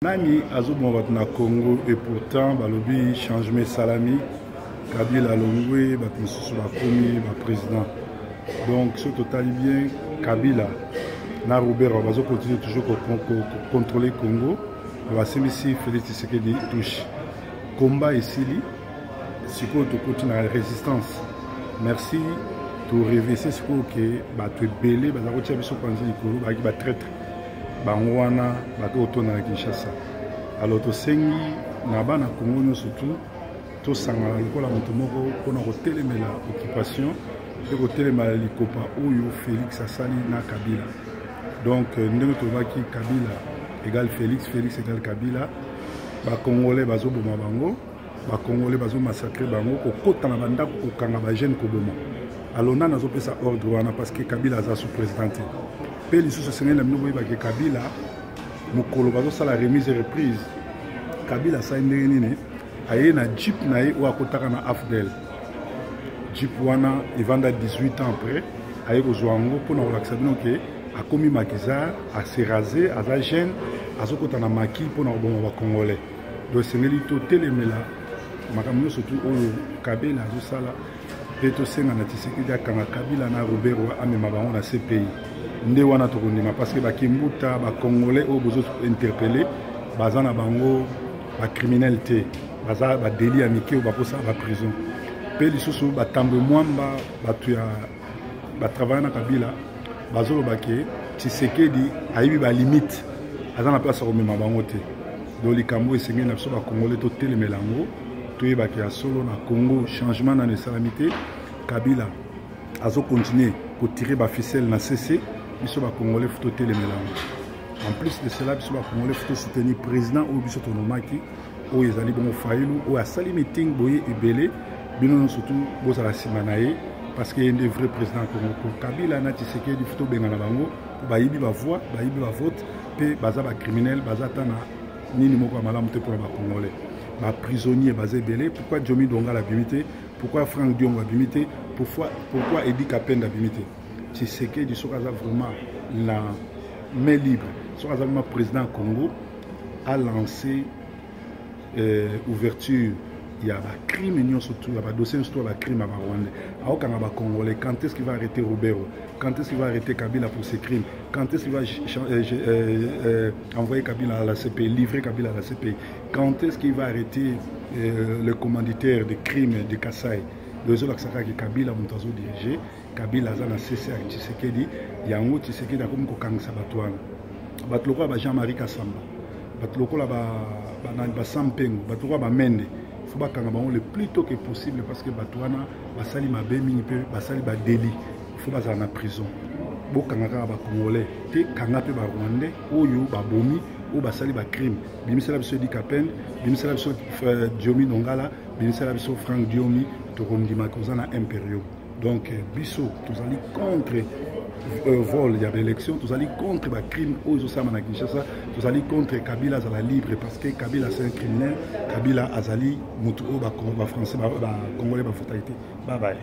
Nani azoboma bato na Congo et pourtant balobi changement esalami, Kabila alongwe, bato mosusu bakomi ba président. Donc soki totali bien Kabila na Ruberwa bazo continuer toujours ko contrôler Congo, basimbisi Félix Tshisekedi touche. Combat esili, sikoyo tokoti na résistance. Merci to revese sikoyo ke bato ebele baza kotia biso panzi likolo bayaki ba traître. Bango wana bato otonda na Kinshasa. Alors tosengi na bana Congo nyonso tu tosangana lokola moto moko mpona kotelemela occupation mpe kotelemela likopa oyo Felix asali na Kabila. Donc ndenge tolobaki Kabila égale Felix, Felix égale Kabila, ba Congolais bazoboma bango. Ba Congolais bazo massacrer bango, kokota na bandako, kokanga ba jeunes, koboma. Alors nani azopesa ordre wana parce que Kabila aza sous président te. Pe lisusu esengeli na bino boyeba ke Kabila mokolo bazosala remise et reprise, Kabila asali ndenge nini? Aye na jeep na ye oyo akotaka na AFDL. Jeep wana evanda 18 ans après, aye kozwa yango mpona kolakisa bino ke akomi maquisard, ase raser, aza jeune, azokota na maquis mpona koboma ba Congolais. Donc esengeli totelemela makambo nyonso tu oyo Kabila azosala mpe tosenga na Tshisekedi akanga Kabila na Ruberwa amema bango na CPI. Nde wana tokondima parce que bakimbuta ba Congolais oyo bozo interpeller baza na bango ba criminel te, baza ba délit ya mike oyo bakosala ba prison. Mpe lisusu batambwe mwamba bato ya ba travailler na Kabila bazoloba ke Tshisekedi ayebi ba limite, aza na place ya komema bango te. Donc likambo esengeli na biso ba Congolais totelemela yango, toyebaka ya solo na Congo changement nano esalami te. Kabila azo continuer kotirer ba ficelle na CC, biso ba Congolais faut totelemela yango. En plus de cela, biso ba Congolais faut soutenir président oyo biso tonomaki, oyo ezali bongo Fayulu, oyo asali meeting boye ebele, bino nyonso tu bozala nsima na ye parce que ye nde vrai président ya Congo. Ko Kabila na Tshisekedi faut tobengana bango, bayibi ba voix, bayibi ba vote mpe baza ba criminel, baza ata na nini moko ya malamu te mpona ba Congolais. Ba prisonniers baza ebele. Pourquoi Diomi Ndongala abimi te? Pourquoi Franck Diongo abimi te? Pourquoi Eddy Kapend abimi te? Tshisekedi soki aza vraiment na main libre, soki aza vraiment président ya Congo, a lancé ouverture ya ba crime nyonso tu, ya ba dossier nyonso tu ya ba crime ya ba Rwandais. Aokanga ba Congolais. Quand est-ce qu'il va arrêter Ruberwa? Quand est-ce qu'il va arrêter Kabila pour ses crimes? Quand est-ce qu'il va envoyer Kabila à la CPI, livrer Kabila à la CPI? Quand est-ce qu'il va arrêter le commanditaire des crimes de Kasaï? Lozolakisaka ke Kabila moto azo diriger, Kabila aza na CC ya Tshisekedi, yango Tshisekedi akomi kokangisa bato wana. Bato lokola ba Jean-Marie Kassamba, bato lokola ba Sam Pengo, bato lokola ba Mende, faut bakanga bango le plus tôt que possible parce que bato wana basali mabe mingi mpe basali ba délit, faut bazala na prison. Bokanga kaka ba Congolais te, kanga mpe ba Rwandais oyo babomi, oyo basali ba crime. Bimisela biso Eddy Kapend, bimisela biso Diomi Ndongala, bimisela biso Franck Diomi, tokondima koza na imperium. Donc biso tozali contre vol ya élection, tozali contre ba crime oyo ezosalama na Kinshasa, tozali contre Kabila azala libre parce que Kabila c'est un criminel, Kabila azali motu oyo ba Français, ba Congolais bafutaki te. Bye bye.